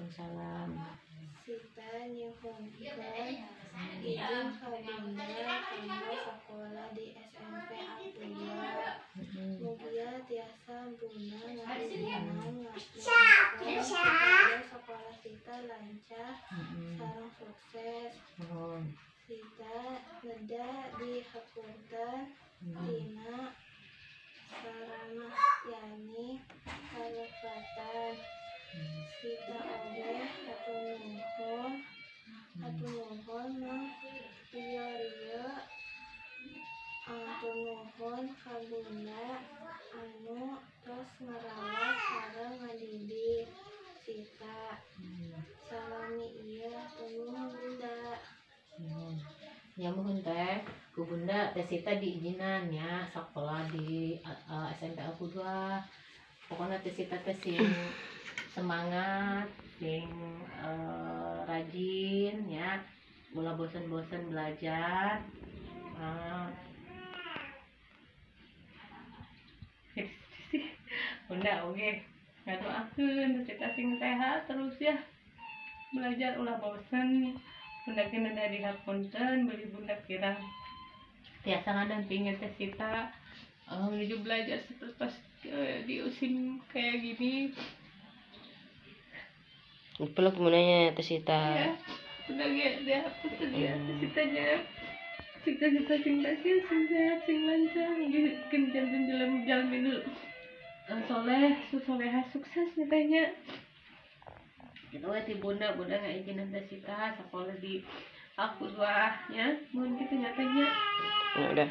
Waalaikumsalam. Sita nyuhunkeun izin ka Bunda kanggo sakola di SMP Al-Qudwah. Mugia tiasa Bunda ngaizinan, ngadoakeun supaya sekolah Sita lancar sareng sukses. Muhun. Sita neda dihapunten tina saramah yani kalepatan. Sita oge hatur nuhun Mang Rio Rio, hatur nuhun ka Bunda anu tos ngarawat sareng ngadidik Sita. Salami ieu, hatur nuhun, Bunda. Muhun. Ya, muhun Teh. Ku Bunda Teh Sita diizinan ya sekolah di SMP Al-Qudwah. Pokoknya Teh Sita teh sing semangat, sing rajin ya. Ulah bosen-bosen belajar. Bunda oke ngadoakeun Teh Sita sing sehat terus ya. Belajar ulah bosen. Bunda kena dari hapunten beli Bunda kira tiasa ngadampingin Teh Sita menuju belajar seperti pas di usim kayak gini. Peluk bundanya, Teh Sita. Ya, Bunda ge dihapunten ya Teh Sitanya. Sita Sita sing bahagia, sing sehat, sing lancar, mungkin janten jalan jalan minu soleh, soleha, sukses nyatanya. Gitu we ti Bunda. Bunda ngaizinan Teh Sita sekolah di Al-Qudwah ya. Mun kitu nyatanya. Ya udah.